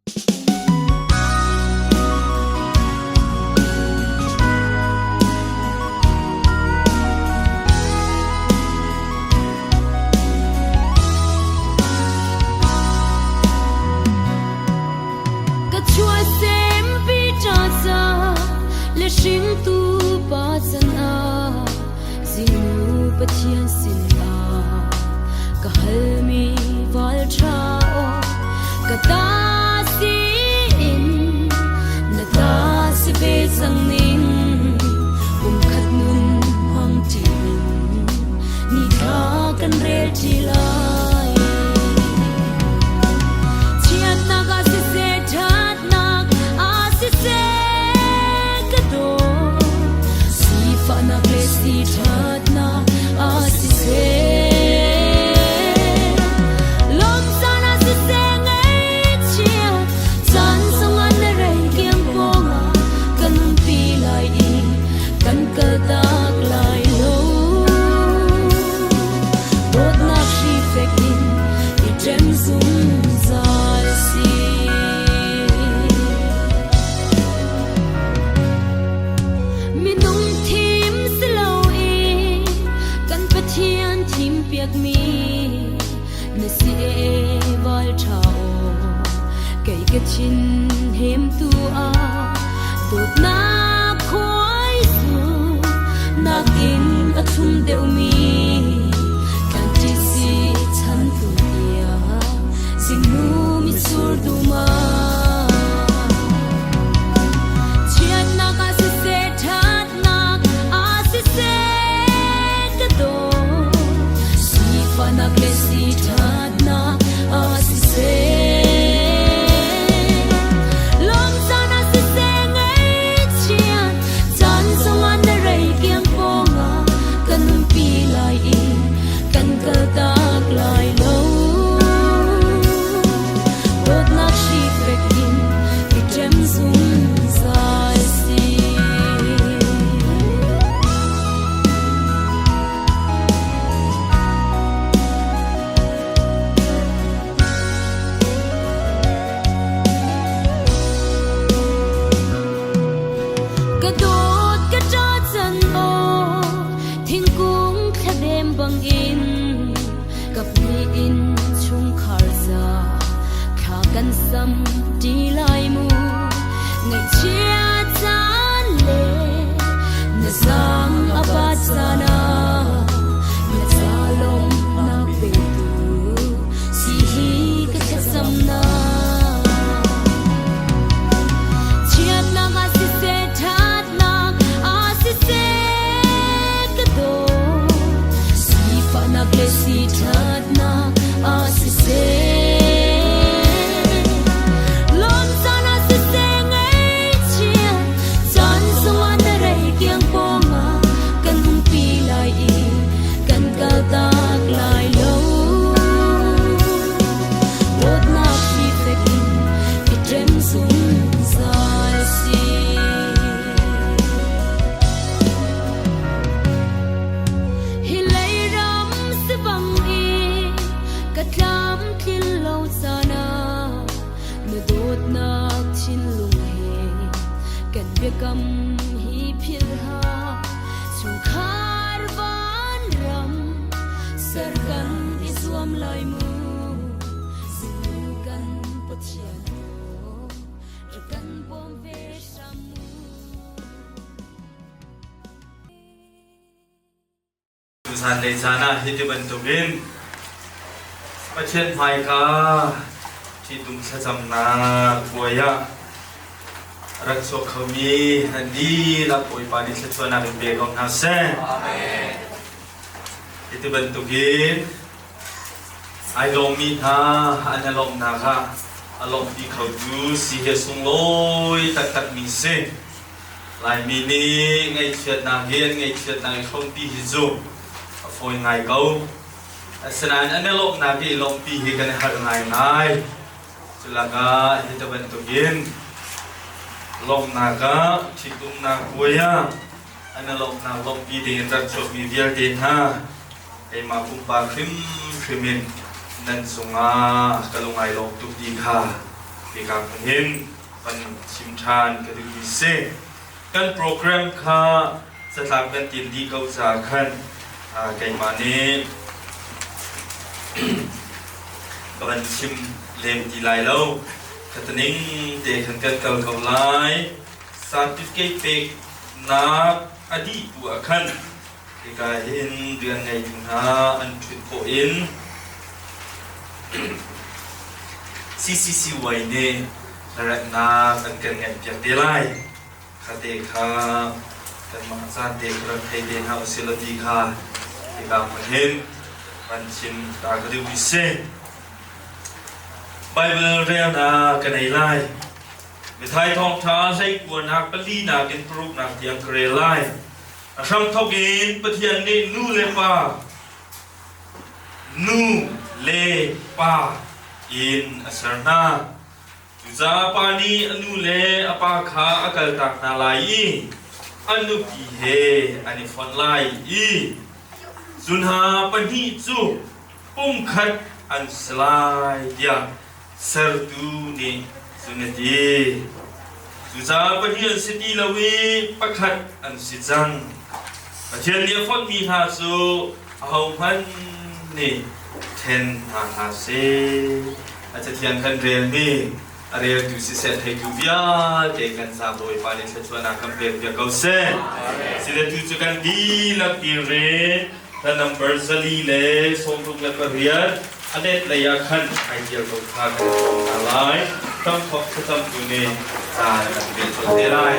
Ka chuahsempi ṭa ca le hringtu pa can ah zingnu Pathian sinah ka halmi val ṭha aw ka ta si in na ta si ve cang ning kum khat nun hmang ṭi in ni thla kan rel ṭi lai. Chiatnak ah siseh, ṭhatnak ah siseh, ka daw. Sifahnak le si ṭhatnak ah siseh. Lawmsan ah siseh, ngaihchiat caan zongah na rei kiang pawngah kan umpi lai i kan kaltak lai lo. Dawtnak hri fek in i ṭem zungzal si. Minung thim si loin kan Pathian thimpiakmi na si e val ṭha aw kei ka thin hemtu ah dawtnak khuai zu nakin a thlum deuhmi tlanṭi si chan tu tiang zingnu mitsur dum ah chiatnak ah siseh ṭhatnak ah siseh ka daw sifahnak le si ṭhatnak ah siseh lawmcaan ah siseh ngaihchiat caan zongah na rei kiang pawngah kan umpi lai i kan kaltak lai lo dawtnak hri fek in i ṭem zungzal si. Ka dawt ka ṭa can aw thingkung thladem bangin kaphnih in chungkhar za thla kan sam ṭi lai mu ngaihchia caan le na zaang a bat caan ah na ca lawmhnak petu si hi ka thlacamnak chiatnak ah siseh ṭhatnak ah siseh ka daw sifahnak le si ṭhatnak ah siseh lawmcaan ah siseh ngaihchiat caan zongah na rei kiang pawngah kan umpi lai i kan kaltak lai lo dawtnak hi fek in i ṭem zungzal si. Hi lei ram si bang i ka tlamtlin lo caan ah na dawtnak thinlung he kan biakam hi philh hlah chungkhar vanram ser kan i zuam lai mu sinu kan Pathian aw rak kan bawm ve hram mu. Zanlei caan ah hiti bantukin Pathian hmaika ṭhitum thlacamnak puai ah rak chuak khomi nan dihlak Bawipa nih thluachuahnak in pe ko hna seh. Amen. Hiti bantukin ai lawmmi hna an i lawmhnak ah a lawmhpi khotu si he sunglawi taktakmi si. Laimi nih ngaihchiatnak hi an ngaihchiatnak i hrawmpi hi cu a fawi ngai ko. Asinain an i lawmhnak i lawmhpi hi kan i harh ngaingai. Culakah hi ta bantukin lawmhnak ah ṭhitumnak puai ah an i lawmhnak lawmhpi dingin rak chuakmi vialte hna keimah pumpak hrimhrim in nan cungah ka lung ai lawm tuk ti kha. Hika hmun hin van chim ṭhan ka duhmi si. Kan program kha zatlang kan tin dih ko caah khan keimah nih ka van chim lem ti lai lo. Khataning te khan kan kal ko lai. Certificate peknak a dih tu ah khan hika hin rian ngeitu hna an ṭhut khawh in CCCY nih hlaremhnak an kan ngaihpiak te lai. Khate kha kanmah caan te kha rak thei te hna usih law ti kha hika hmun hin van chim ta ka duhmi si. Bible relnak ka nei lai. Mithai thawngṭha hleikuanak palinak in paruknak tiang ka rel lai. A hramthawk in Pathian nih nu le pa nu le pa in a ser hna. Cucaah pa nih a nu le a pa kha a kaltak hna lai i a nupi he an i fonh lai i cu hna pahnih cu pumkhat an si lai tiah sertu nih cun a ti. Cucaah pahnih an si ti lo i pakhat an si cang. Pathian nih a fonhmi hna cu ahohmanh nih ṭhen hna hlah seh. A cathiang kan relmi a reltu siseh theitu vialte kan ca Bawipa nih thluachuahnak kan pek piak ko seh. Siletu cu kan dihlak dir ve hla number 468 a let lei ah khan ai tial ko kha kan hrawm hna lai. Hramthawk thlacamtu nih caan kan pe colh te lai.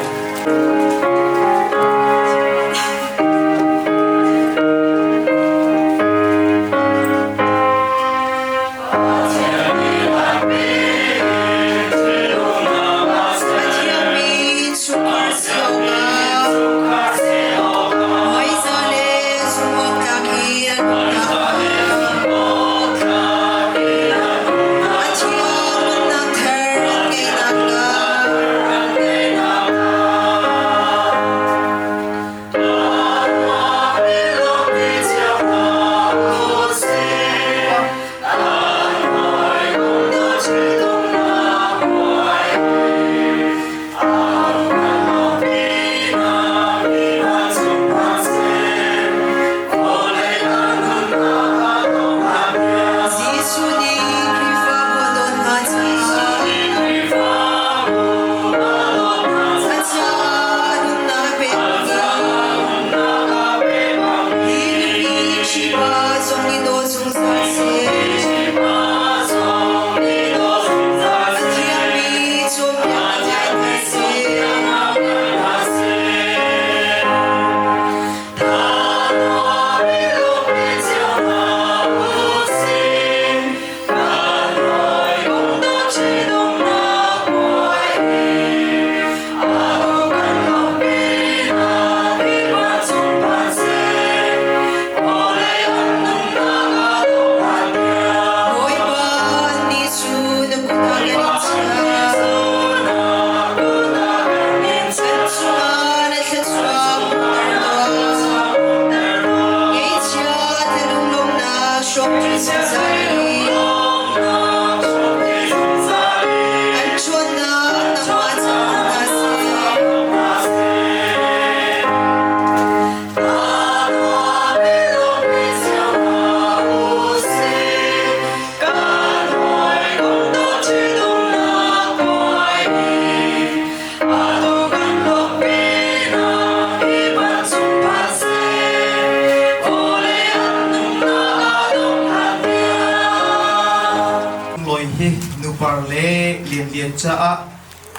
Lawi hi nupar le lianlian caah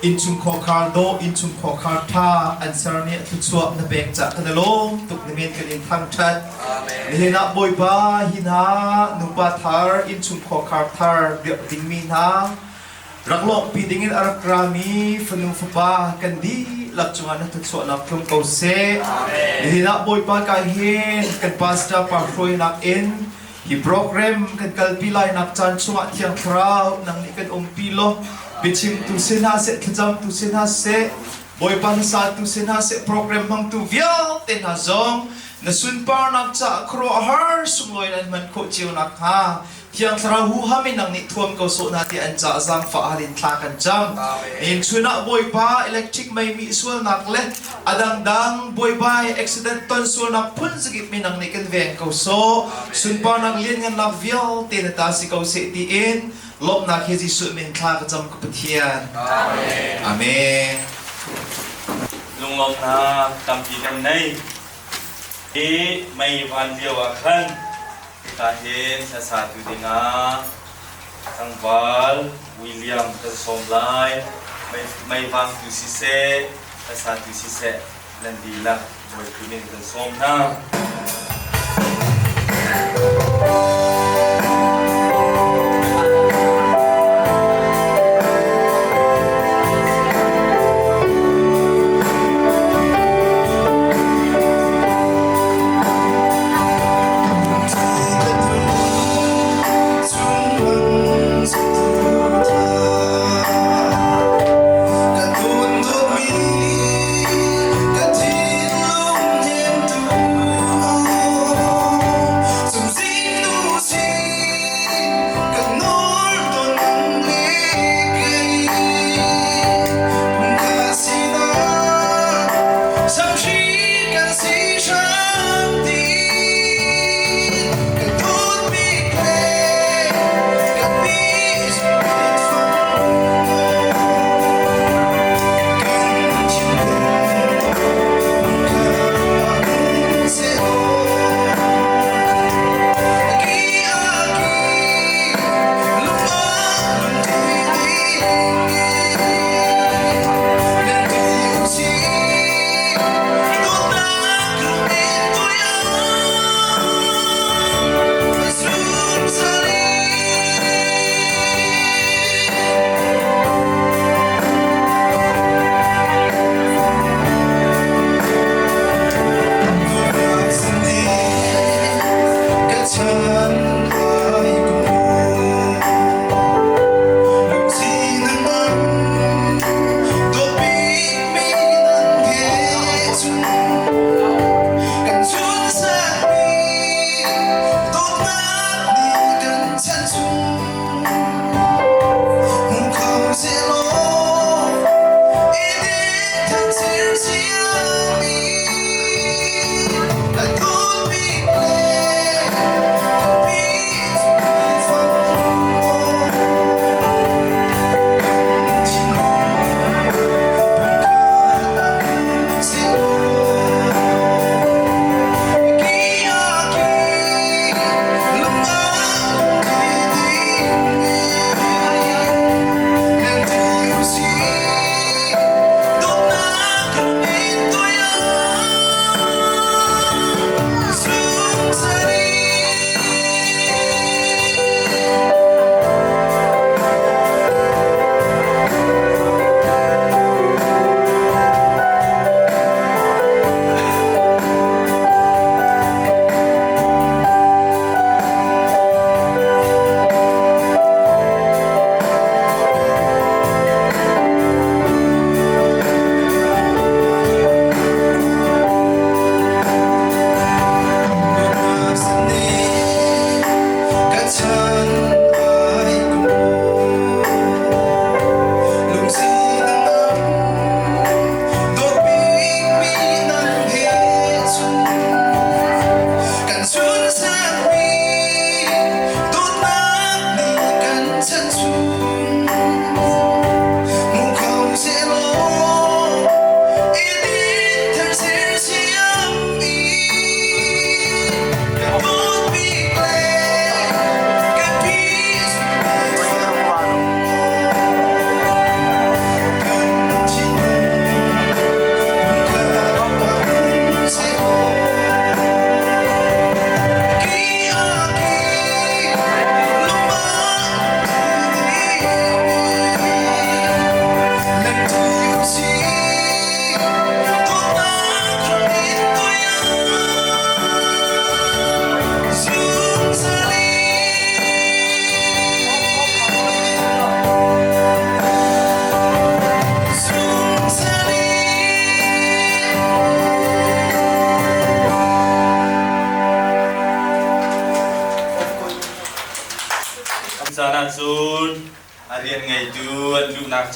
innchung khawkhar dawh innchung khawkhar ṭha an ser nih a thluachuah na pek cah kan i lawm tuk na men kan in thangṭhat. Nihin ah Bawipa hi hna nupa thar innchung khawkhar thar dirh dingmi hna rak lawmhpi dingin a rak rami fanu fapa kan dihlak cungah na thluachuahnak tlung ko seh. Nihin ah Bawipa kai hin kan pastor pa hruainak in hi program kan kalpi lainak caan chungah Thiang Thlarau nang nih kan umpi law biachimtu si hna seh thlacamtu si hna seh Bawipa hlasatu si hna seh program hmangtu vialte hna zong na sunparnak caah khuaruahhar sunglawi in an hman khawh cio nakhnga. Thiang Thlarau huham in nang nih thuam ko sawh hna tiah an caah zaangfah hal in thla kan cam. Nihin chun ah Bawipa electric mei mih sualnak le a dangdang buaibai accident ton sualnak phun zakip mi nang nih kan veng ko sawh. Sunparnak lianngannak vialte na ta si ko seh tiin lawmhnak he Jesuh min thla ka cam ka Pathian. Amen. Amen. Lunglawmhnak tampi kan nei. Hi mei van lio ah khan hika hin hlasatu dingah tlangval William kan sawm lai. Mei vangtu siseh, hlasatu siseh nan dihlak Bawipa min kan sawm hna.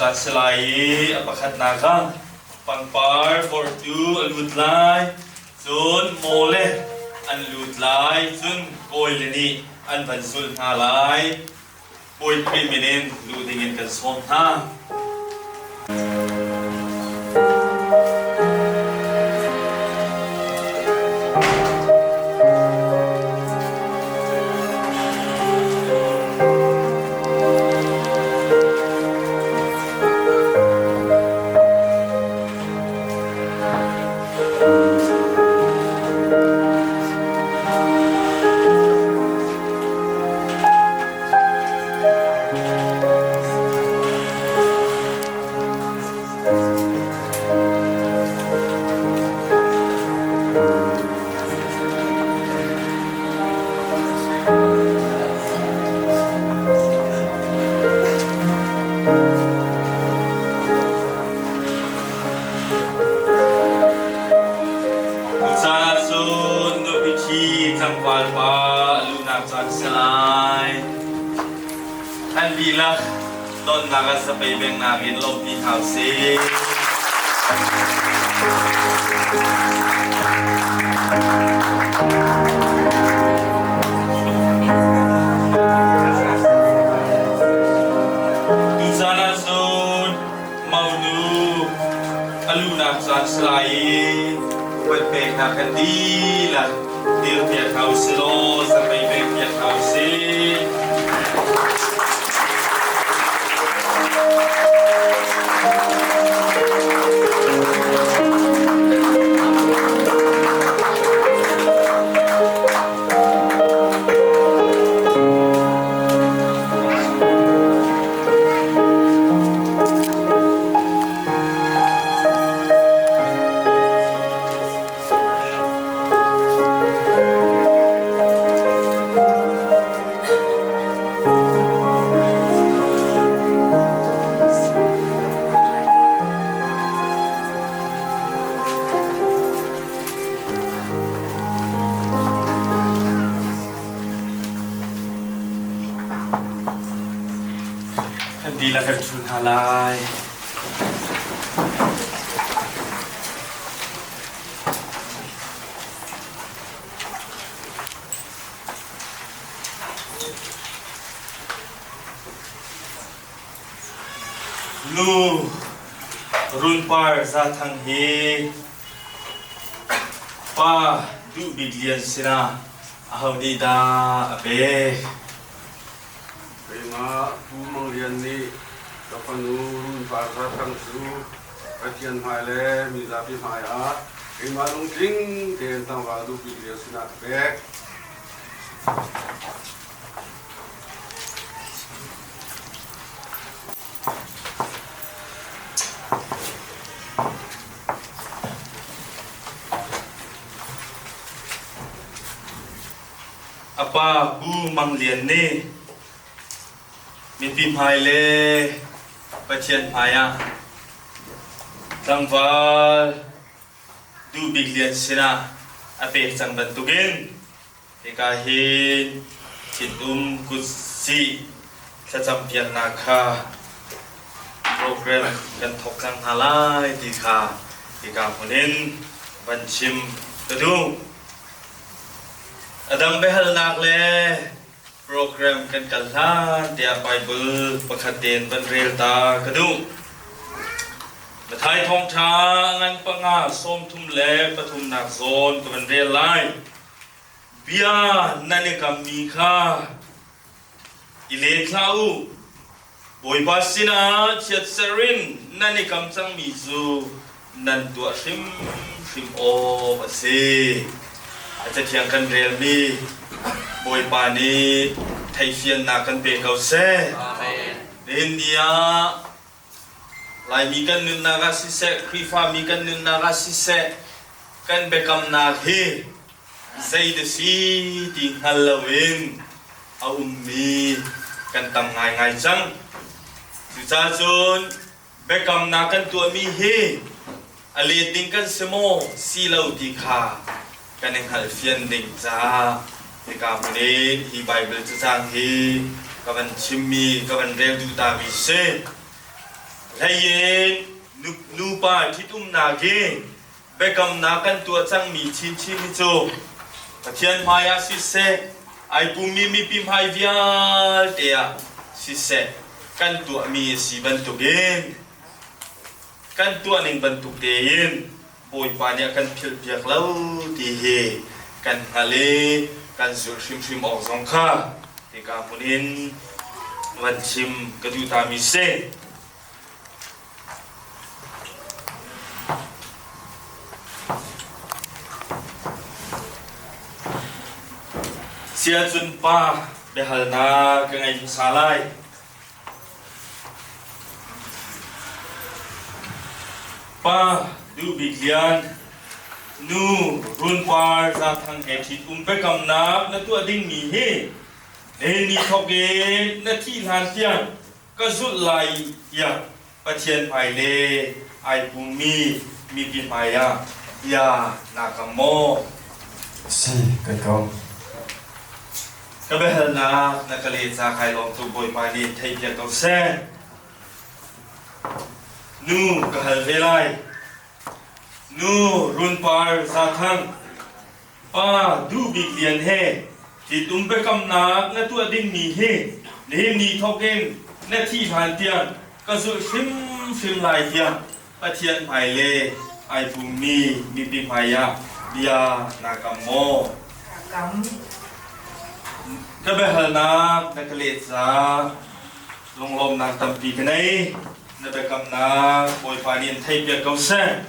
caan si lai i a pakhatnak ah pangpar vorhtu a lut lai, cun maw le an lut lai, cun kawi le nih an van zulh hna lai. Bawi Khrih min in luh dingin kan sawm hna. Tucaan ahcun nupi ṭhi tlangval pa luhnak caan si lai. An dihlak donnak ah zapei bengnak in lawmhpi hna usih. Tucaan ahcun monu a luhnak caan si lai i upat peknak kan dihlak dirpiak hna usih law zapei bengpiak hna usih. Kan dihlak kan ṭhu hna lai. Nu Runpar Zathang hi pa Duh Bik Lian sinah aho nih dah a pek? Keimah Pu Mang Lian nih ka fanu Runpar Zathang cu Pathian hmai le mizapi hmai ah keimah lungtling tein tlangval Duh Bik Lian sinah ka pek. A pa Pu Mang Lian nih mipi hmai le Pathian hmai ah tlangval Duh Bik Lian sinah a pek cang bantukin Hika hin thinum kutsih thlacampiaknak kha program kan thawk cang hna lai ti kha hika hmun in van chim ka duh. A dang biahalnak le program kan kal hlan tiah Bible pakhat tein van rel ta ka duh. Mathai thawngṭha ngan panga 33 le pathumnak zawn ka van rel lai. Bia nan i kammi kha i let hlah u. Bawipa sinah chiatser in nan i kam cangmi cu nan tuah hrimhrim awk a si. A cathiang kan relmi Bawipa nih theihfiannak kan pe ko seh. Amen. Nihin ni ah Laimi kan nunnak ah siseh, Khrihfami kan nunnak ah siseh, kan biakamnak hi zei da si ti hngal loin a ummi kan tam ngaingai cang. Cucaah cun biakamnak kan tuahmi hi a let ding kan si maw si lo ti kha kan i hngalhfian ding caah hika hmun in hi Baibal cacang hi ka van chimmi ka van rel duh tami si. Hleiin nupa ṭhitumnak i biakamnak kan tuah cangmi chinchin hi cu Pathian hmaiah siseh, ai pummi mipi hmai vialte ah siseh kan tuahmi a si bantukin kan tuahning bantuk tein Bawipa nih a kan philhpiak lo ti hi kan hngalh i kan zulh hrimhrim awk zong kha hika hmun in van chim ka duh tami si. Siacun pa biahalnak ka ngei hmasa lai. Pa Duh Bik Lian, Nu Run Par Zathang he ṭhitum biakamnak na tuah dingmi hi ni thawk in na thih hlan tiang ka zulh lai tiah Pathian hmai le ai pummi mipi hmai ah bia naa kam maw? Si, kan kam. Ka biahalnak na ka leh ca kai lawm tuk Bawipa nih theihpiak ko seh. Nu ka hal ve lai. Nu Runpar Zathang, pa Duh Bik Lian he ṭhitum biakamnak na tuah dingmi hi nihin ni thawk in na thih hlan tiang ka zulh hrimhrim lai tiah Pathian hmai le ai pummi mipi hmai ah bia naa kam maw? Kam. Ka biahalnak na ka leh caah lunglawmnak tampi ka nei. Na biakamnak Bawipa nih an theihpiak ko seh.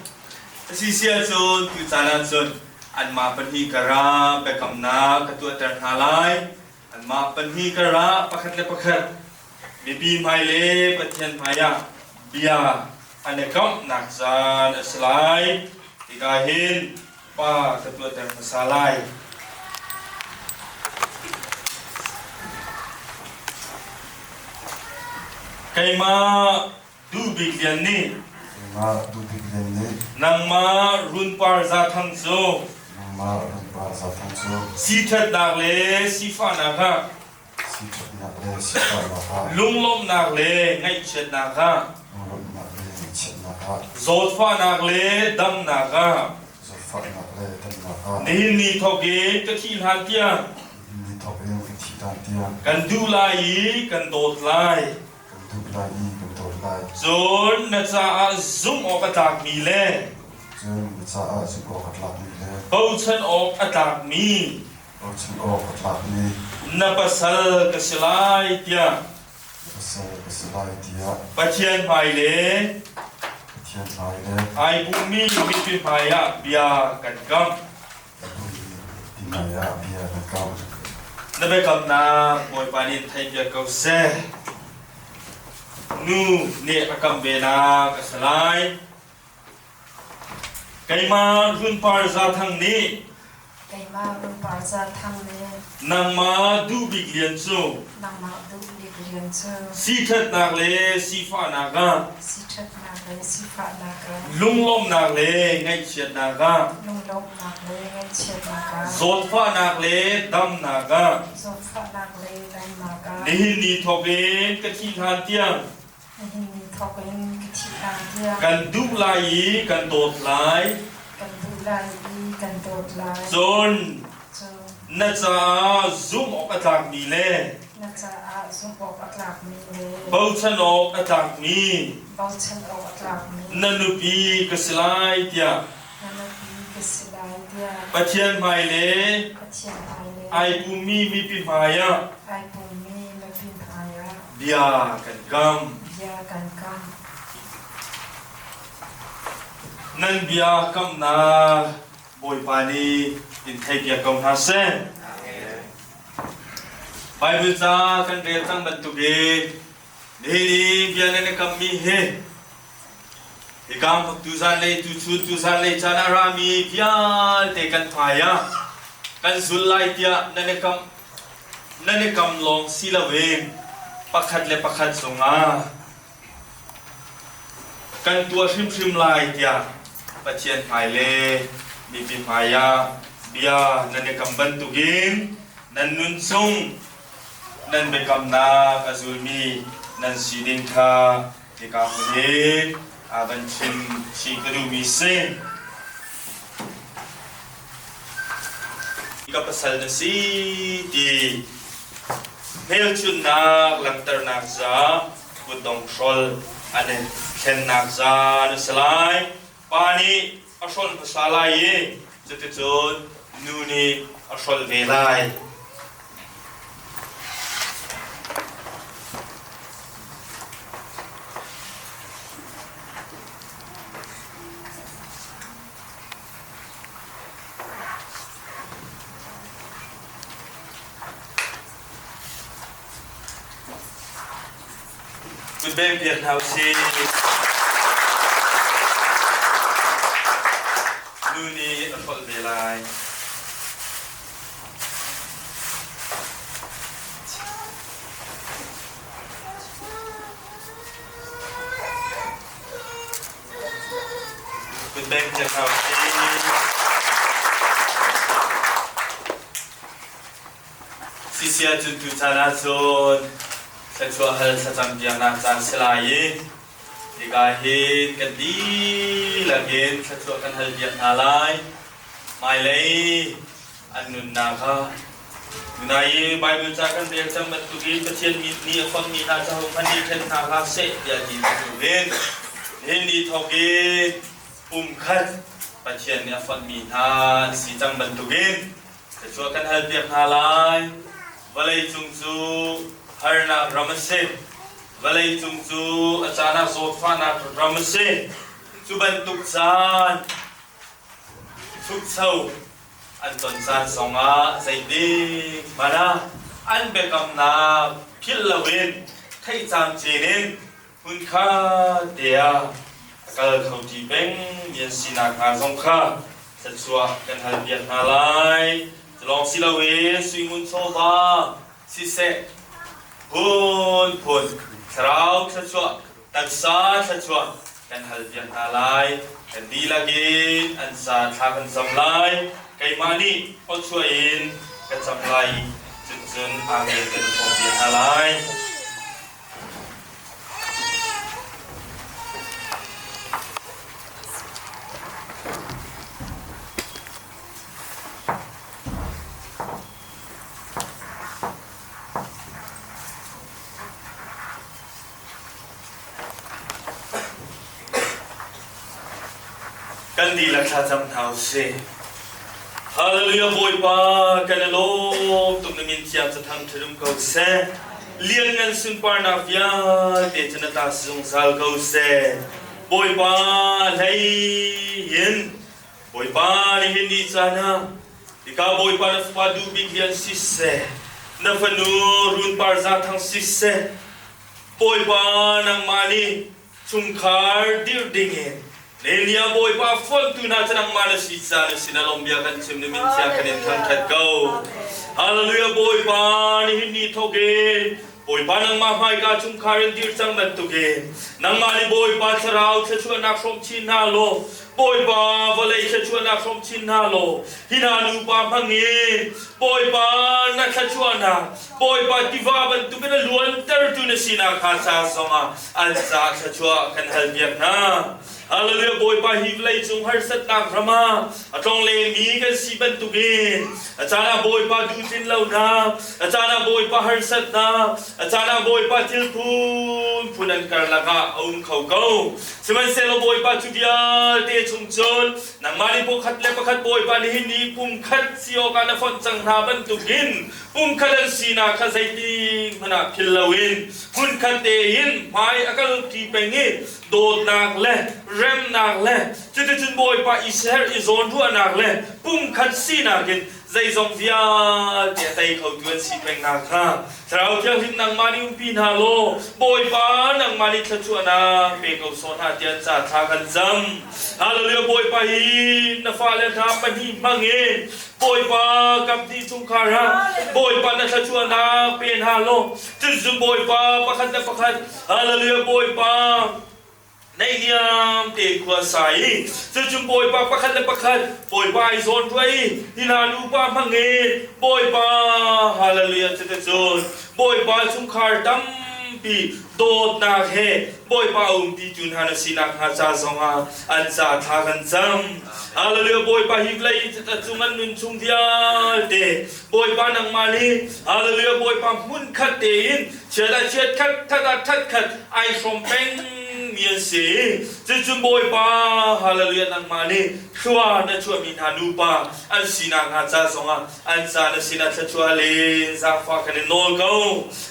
Asisi ahcun tucaan ahcun anmah pahnih karah biakamnak ka tuahter hna lai. Anmah pahnih karah pakhat le pakhat mipi hmai le Pathian hmaiah bia an i kamhnak caan a si lai. Hika hin pa ka tuahter hmasa lai. Keimah Duh Bik Lian nih Nangmah Duh Bik Lian nih nangmah Runpar Za Thang cu nangmah Runpar Za Thang cu siṭhatnak le sifahnak ah siṭhatnak le sifahnak ah lunglawmhnak le ngaihchiatnak ah lunglawmhnak le ngaihchiatnak ah zawtfahnak le damnak ah zawtfahnak le damnak ah nihin ni thawk in ka thih hlan tiang nihin ni thawk in ka thih hlan tiang kan duh lai i kan dawt lai. Kan duh lai i kan dawt lai. Cun na caah zumh awk a tlakmi le Cun na caah zumh awk a tlakmi le bochan awk a tlakmi bochan awk a tlakmi na pasal ka si lai tiah na pasal ka si lai tiah Pathian hmai le Pathian hmai le ai pummi mipi hmai ah bia kan kamh. Ti hmai ah bia kan kamh. Na biakamnak Bawipa nih in theihpiak ko seh. Nu nih a kam ve nak a si lai. Keimah Runpar Za Thang nih Keimah Runpar Za Thang nih nangmah Duh Bik Lian cu nangmah Duh Bik Lian cu siṭhatnak le sifahnak ah siṭhatnak le sifahnak ah lunglawmhnak le ngaihchiatnak ah lunglawmhnak le ngaihchiatnak ah zawtfahnak le damnak ah zawtfahnak le damnak ah nihin ni thawk in ka thih hlan tiang nihin ni thawk in ka thih hlan tiang kan duh lai i kan dawt lai kan duh lai i kan dawt lai cun cun na caah zumh awk a tlakmi le na caah zumh awk a tlakmi le bochan awk a tlakmi bochan awk a tlakmi na nupi ka si lai tiah na nupi ka si lai tiah Pathian hmai le Pathian hmai le ai pummi mipi hmai ah ai pummi mipi hmai ah bia kan kam. Bia kan kam. Nan bia kamnak Bawipa nih in theipiak ko hna seh. Bible ca kan rel cang bantukin nihin i bia nan i kammi hi hika tuzan lei tuchun tuzan lei caan ah rami vialte kan hmai ah kan zul lai tiah nan i kam nan i kam lawng si loin pakhat le pakhat cungah Kan tuah hrimhrim lai tiah Pathian hmai le mipi hmai ah bia nan i kam bantukin nan nun chung nan biakamnak a zulmi nan si ding kha Hika hmun hin a van chim chih ka duhmi si. Ka pasal na si ti hmelchunhnak langhternak ca kutdong hrol an i thlennak ca na si lai. Pa nih a hrolh hmasa lai i cuticun nu nih a hrolh ve lai. Kutbeng piak hna usih. Nu nih a hrolh ve lai. Kutbeng piak hna usih. Sisia cun tuchan ahcun thluachuah hal thlacam piaknak caan si lai i hika hin kan dihlak in thluachuah kan hal piak hna lai. Hmailei an nunnak ah Tunai i Baibal ca kan rel cang bantukin Pathian mit nih a fonhmi hna cu ahohmanh nih ṭhen hna hlah seh tiah ti bantukin nihin ni thawk in pum khat Pathian nih a fonhmi hna an si cang bantukin Thluachuah kan halpiak hna lai. Vawleicung cu harnak ram a si. Vawleicung cu a caan ah zawtfahnak ram a si. Cu bantuk caan chukcho an ton caan zongah zeitik hmanh ah an biakamnak philh loin theih camcin in hmunkhat te ah a kal kho ṭi peng mi an sinak hnga zong kha thluachuah kan halpiak hna lai. Cu lawng si loin suingun chawva siseh phunphun thlarau thluachuah taksa thluachuah kan halpiak hna lai. Kan dihlak in an ca thla kan cam lai. Keimah nih awchuah in ka cam lai i cuncun amen kan i hrawmpiak hna lai. Kan dihlak thlacam hna u sih. Hallelujah Bawipa kan i lawm tuk na min thiang cu thangṭhat um ko seh. Lianngan sunparnak vialte cu na ta si zungzal ko seh. Bawipa hlei in Bawipa nihin ni caan ah hika Bawipa na fapa duh bik lian siseh, na fanu Runpar Zathang siseh, Bawipa nangmah nih chungkhar dirh dingin Nehemiah Bawipa fonhtu hna cu nangmah na si ca na sin a lawm bia kan chim na min thiang kan in thangṭhat ko. Hallelujah Bawipa nihin ni thawk in Bawipa nangmah hmaika chungkhar in dir cang bantukin nangmah nih Bawipa thlarau thluachuahnak hrawm chin hna law Bawipa vawlei thluachuahnak hrawm chin hna law hi hna nupa hmang in Bawipa na thluachuahnak Bawipa tiva bantukin a luantertu na sinak kha ca zongah an ca thluachuah kan halpiak hna. Hallelujah Bawipa hi vawlei cung harsatnak ram ah a tlonglengmi kan si bantukin a caan ah Bawipa duhtlin lonak, a caan ah Bawipa harsatnak, a caan ah Bawipa thil phunphun an karlak ah a um kho ko. Sihmanhsehlaw Bawipa cu vialte chung cun nangmah nih pakhat le pakhat Bawipa nihin ni pumkhat si awkah na fonh cang hna bantukin pumkhat an sinak kha zeitik hmanh ah phil loin hmunkhat tein hmai a kalṭi peng i dawtnak le remnak le cuticun Bawipa i ser i zawnruahnak le pumkhat sinak in zeizong vialte a tei khotu an si peng nakhnga Thlarau Thianghlim nangmah nih umpi hna law Bawipa nangmah nih thluachuahnak pe ko sawh hna tiah ca thla kan cam. Hallelujah Bawipa hi na fale hna pahnih hmang in Bawipa kamhnih chungkhar ah Bawipa na thluachuahnak pe hna law Cucu Bawipa pakhat le pakhat Hallelujah Bawipa naihniam te khua sa i cucu Bawipa pakhat le pakhat Bawipa ai zawn ruah i hi hna nupa hmang in Bawipa Hallelujah cuticun Bawipa chungkhar tampi. tampi dawtnak he Bawipa umpi tu hna na sinak hnga ca zongah an ca thla kan cam. Hallelujah Bawipa hi vawlei cung an nun chung vialte Bawipa nangmah nih Hallelujah Bawipa hmun khat tein chiat ah chiat khat that ah that khat ai hrawm peng mi an si. Cucun Bawipa Hallelujah nangmah nih thlua na chuahmi hna nupa an sinak hnga ca zongah an ca na sinah thluachuah len zaangfah kan in nawl ko.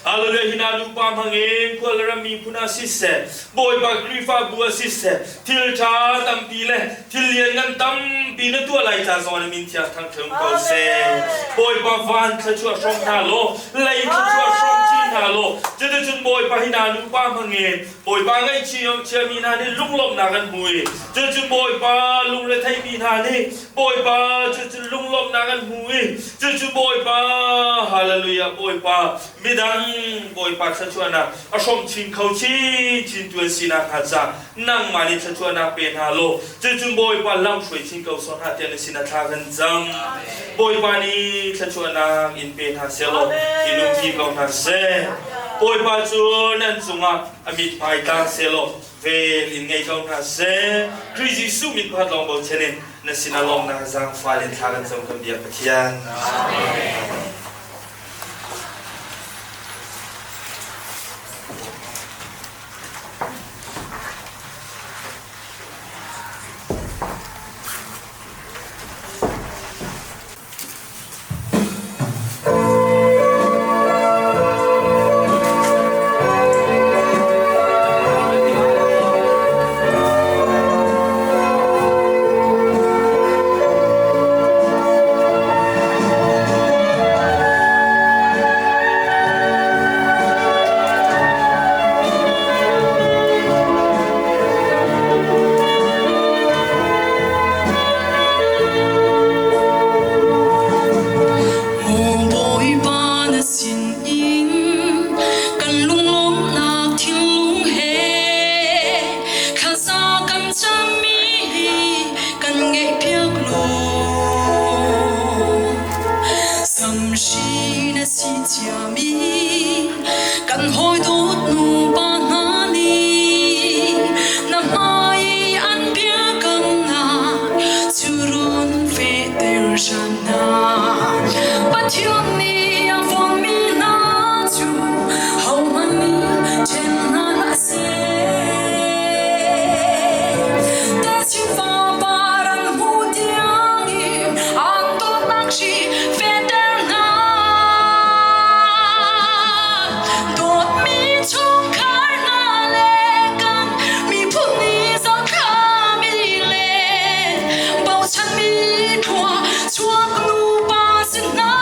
Hallelujah hi na nupa hmangin khualram miphun ah siseh Bawipa Khrihfabu ah siseh thil ṭha tampi le thil lianngan tampi na tuah lai ca zong na min thiang thangṭhat ko seh. Bawipa van thluachuah hrawm hna law lei thluachuah hrawm chin hna law cuticun Bawipa hi na nupa hmangin Bawipa ngaihchih chiami hna nih lunglawmhnak an hmu i cucu Bawipa lungretheimi hna nih Bawipa cucu lunglawmhnak an hmu i cucu Bawipa Hallelujah Bawipa midang Bawipa thluachuahnak a hrawm chin kho chinchin tu an sinak hnga ca nangmah nih thluachuahnak pe hna law cucu Bawipa lamhruai chin ko sawh hna tiah na sinah thla kan cam Bawipa nih thluachuahnak in pe hna seh law in umpi ko hna seh Bawipa cu nan cungah a mithmai tlang seh law vel in ngei ko hna seh Khrih Jesuh min pakhat lawng bochan in na sinah lawmnak zaangfal in thla kan cam kan biak Pathian. Amen. Bawipa na sinin kan lunglawmhnak thinlung he thlaza kan cammi hi kan ngeihpiak law. Samhri na si ciami kan hawi dawt nupa hna nih na hmai i an biakamnak cu run fehter hram hna. Pathian nih a fonhmi hna cu hohmanh nih ṭhen hna hlah seh. Techin fapa ran hmuh tiangin an dawtnak hri fehter hna. Dawtmi chungkhar hna le kan miphun nih zohthami le bochanmi khua chuak nupa si hna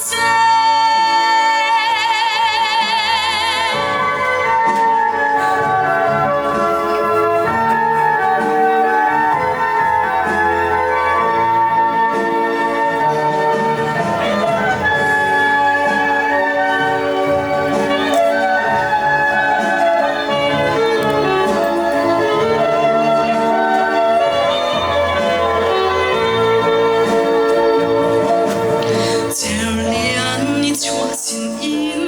seh. Cerlian ni chuah sin in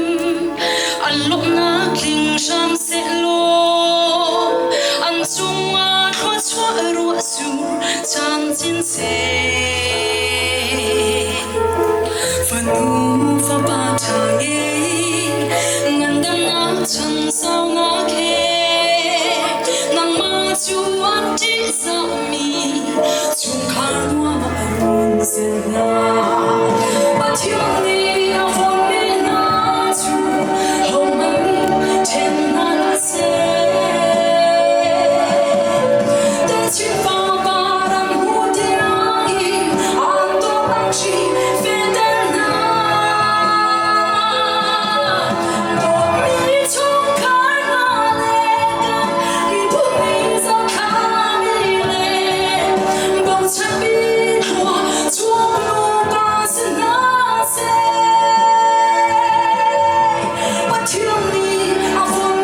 an lawmhnak tling hram sehlaw an cungah thluachuah ruah sur camcin seh. Fanu fapa ṭha ngei ngandamnak chan saunak he nangmah cu an ṭihzahmi chungkhar nuam a run zel hna. Pathian nih a fonhmi hna cu hohmanh nih ṭhen hna hlah seh. Techin fapa ram hmu tiang in an dawtnak hri fehter hna. Dawtmi chungkhar hna le kan miphun nih zohthami le bochanmi khua chuak nupa si hna seh. Pathian nih a fonhmi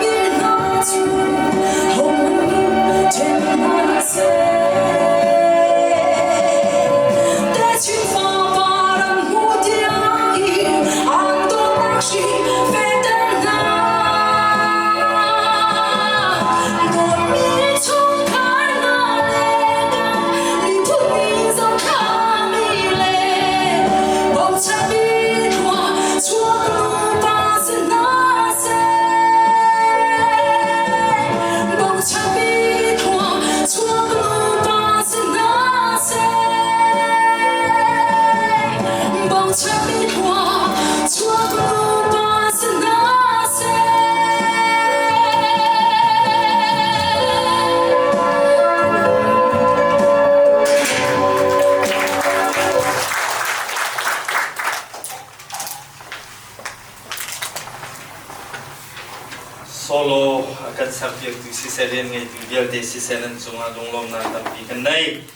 siseh rian ngeitu vialte siseh nan cungah lunglawmnak tampi kan nei.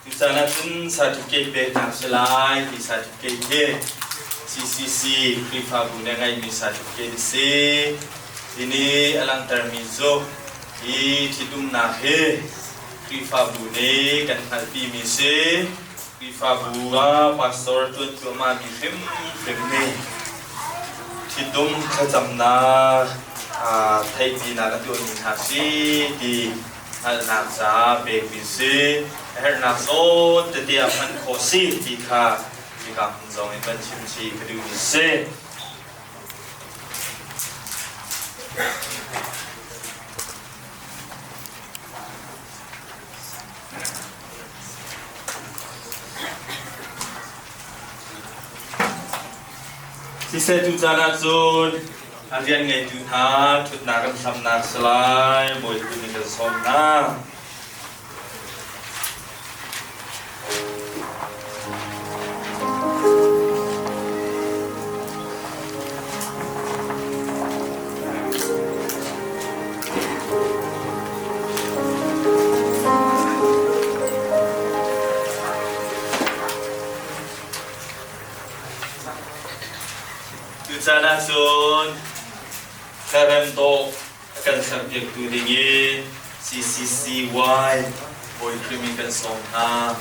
Tucaan ahcun certificate peknak si lai ti certificate hi CCC Khrihfabu nih a ngeihmi certificate a si. Hi nih a langhtermi cu hi ṭhitumnak hi Khrihfabu nih kan hngalhpimi si. Khrihfabu ah pastor ṭuan cuahmahmi hrimhrim nih ṭhitum thlacamnak theihpinak a tuahmi hna si ti hngalhnak caah pekmi si. A herhnak zawn tete ah hman khawh si ti kha hika hmun zong in van chim chih ka duhmi si. Siseh tu caan ahcun a rian ngeitu hna ṭhutnak kan hlamnak si lai Bawipa nih kan sawm hna. Tucaan ahcun hlarem dawh a kan serpiaktu ding i CCCY Bawi Khrih min kan sawm hna.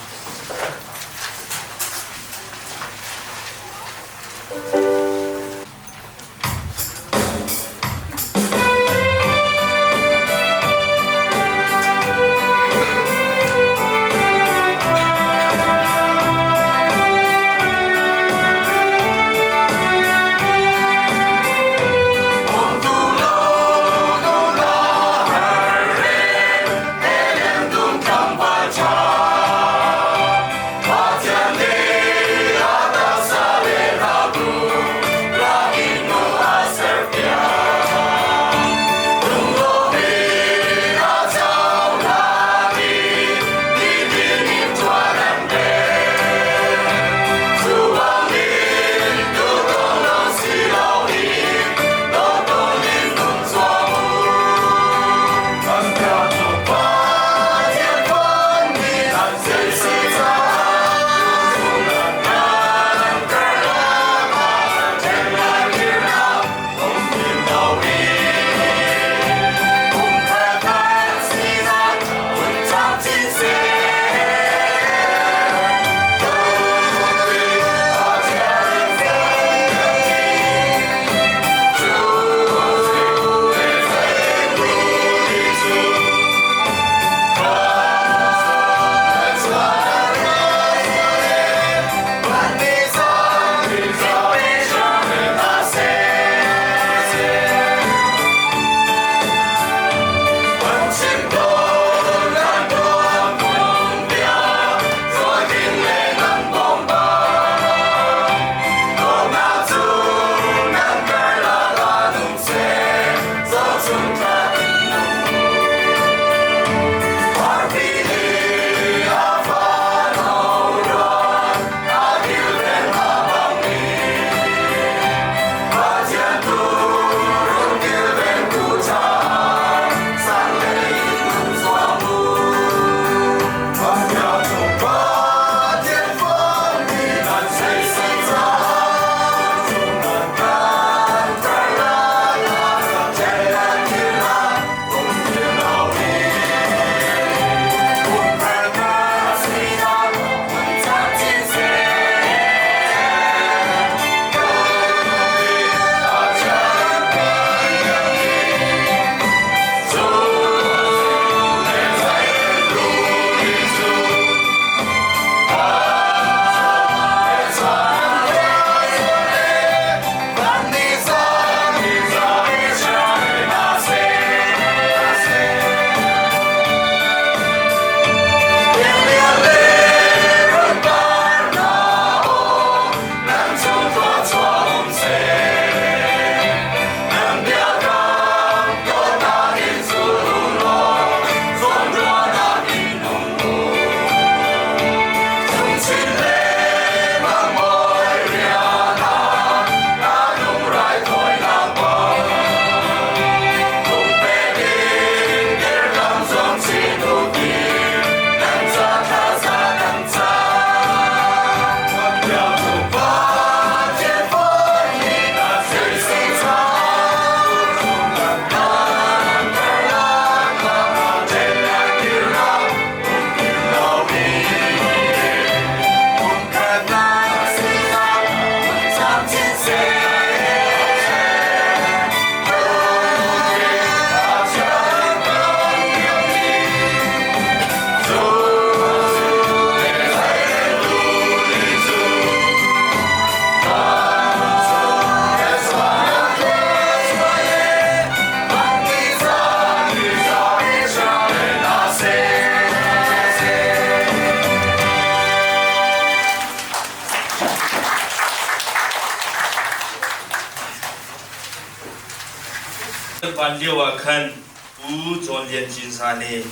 van lio ah khan Pu John Lian Cin Sa nih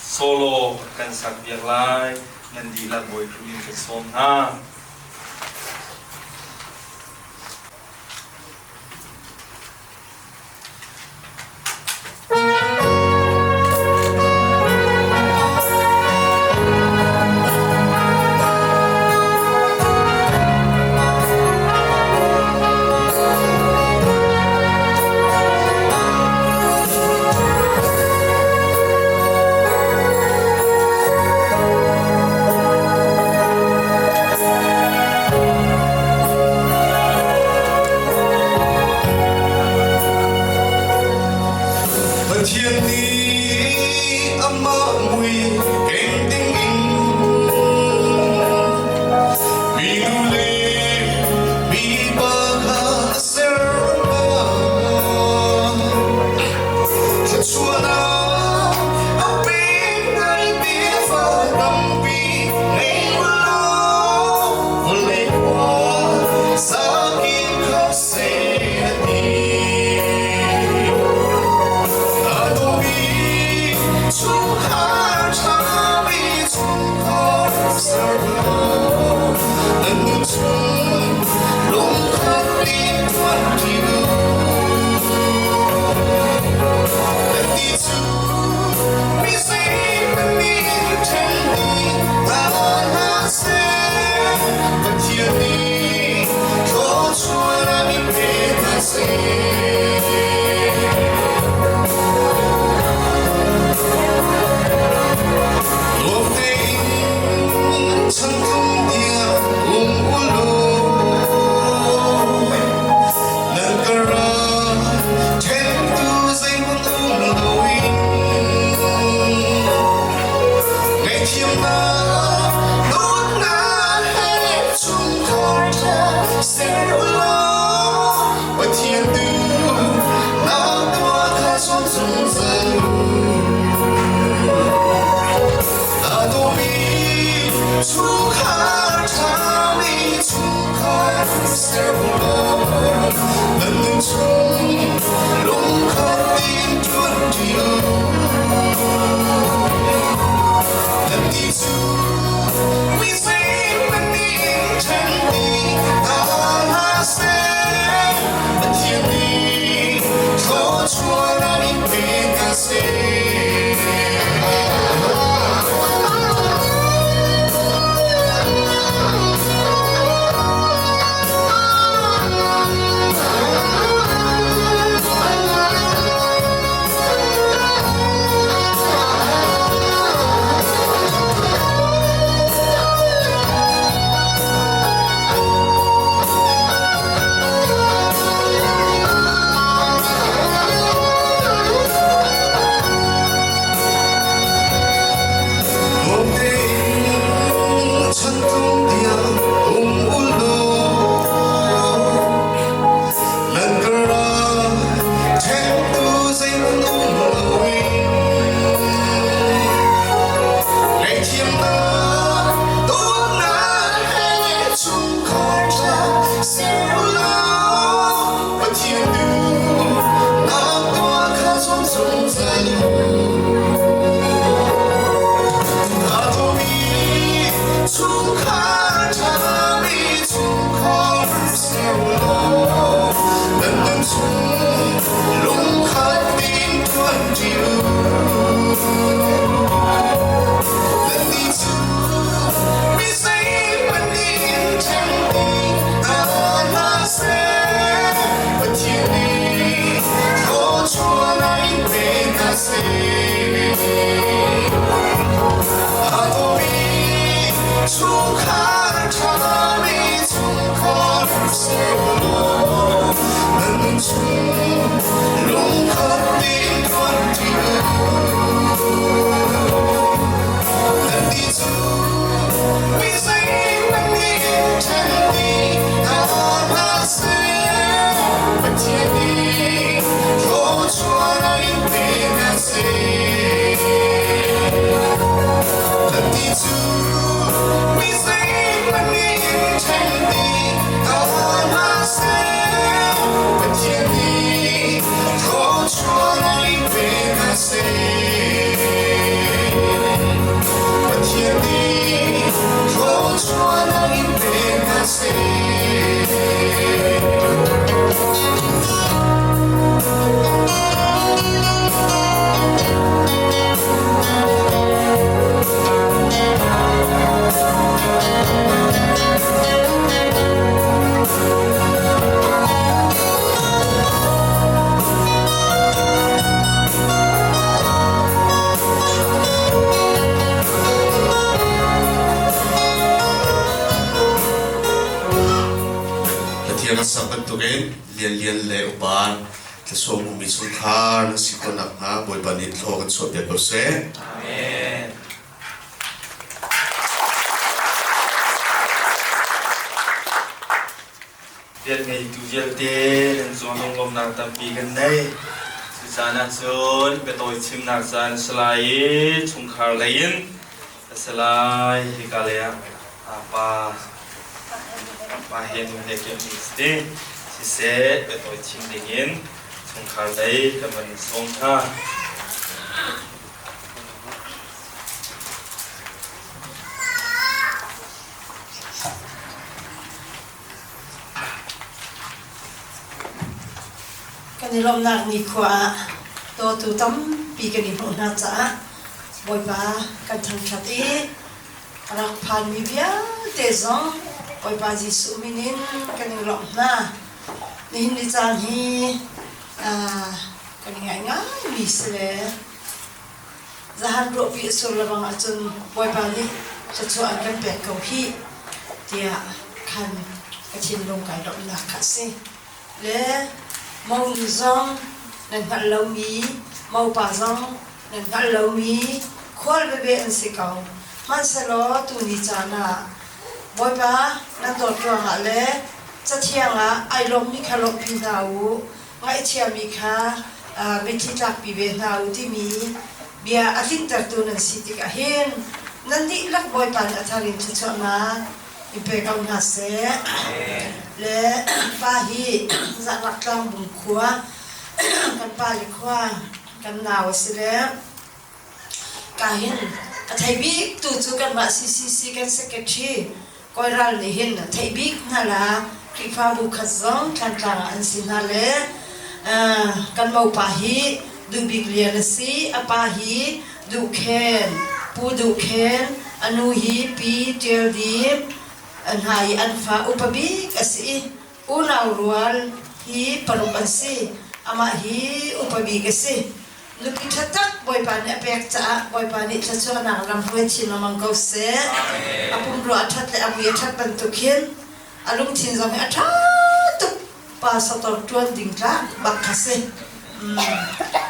solo kan sak piak lai. Nan dihlak Bawi Khrih in kan sawm hna. Pathian nih amah mui keng dingin minu le mipa kha a ser hna. Thluachuahnak a pek hna i tefa tampi ngei u law vawlei khua zakin kho seh a ti. A dawmi chungkhar ṭhami chungkhar ser law nan nun chung lungkhat in ṭuanṭi u. Nannih cu mi zeihmanh nih ṭhen dih hna hlah seh, Pathian nih thluachuah in pe hna seh. Nuam tein chantlung tiang um u law, nan ka ral ṭhentu zeihmanh um loin ngaihthiamnak dawtnak he chungkhar ṭha ser u law Pathian tu nak tuah kha zuam zungzal u. A dawmi chungkhar ṭhami chungkhar ser u law nan nun chung lungkhat in ṭuanṭi u. Nannih cu kan sak bantukin Lianlian le upa thluachuah hmumi chungkhar na si khawh nakhnga Bawipa nih thlaw kan chuahpiak ko seh. Amen. Rian ngeitu vialte nan cung lunglawmhnak tampi kan nei. Cucaan ahcun biatawi chimnak caan a si lai i chungkhar lei in a si lai. Hika lei ah pa pa he nu he kemmi a si. Siseh biatawi chim dingin chungkhar lei kan van in sawm hna. Kan i lawmhnak nikhua ah dawtu tampi kan i hmuh hna caah Bawipa kan thangṭhat i a rak phanmi vialte zong Bawipa Jesuh min in kan i lawmh hna. Nihin ni caan hi kan i ngaih ngaimi si le Zahan ruahpi a sur lebang ahcun Bawipa nih thluachuah an kan pek ko hih tiah khan ka thinlung kai lawmhnak kha a si. Le monu zong nan hngalh lomi, mopa zong nan hngalh lomi khual veve an si ko. Hmanhsehlaw tuni caan ah Bawipa nan dawt ruangah le Cathiang ah ai lawmmi kha lawmhpi hna u, ngaihchiami kha mitthli tlakpi ve hna u timi bia a tlintertu nan si tikah hin nan dihlak Bawipa nih a thar in thluachuahnak in pe ko hna seh. Le pa hi Zahlak Tlangbung khua kan pa le khua kan nau a si le ka hin a thei bik tu cu kanmah CCC kan secretary Kawi ral nih hin a theih bik hna la Khrihfabu khat zong Thlantlang ah an si hna le kan mopa hi Duh Bik Lian a si, a pa hi Duh Khen, Pu Duh Khen, a nu hi Pi Ṭial Dim, hna i an fa upa bik a si i unau rual hi paruk an si. Amah hi upa bik a si. Nupi ṭha tak Bawipa nih a pek caah Bawipa nih thluachuahnak lam hruai chin lengmang ko seh. A pumrua a ṭhat le a mui a ṭhat bantuk hin a lungthin zong hi a ṭha tuk. Pa sator ṭuan ding tlak bak kha si.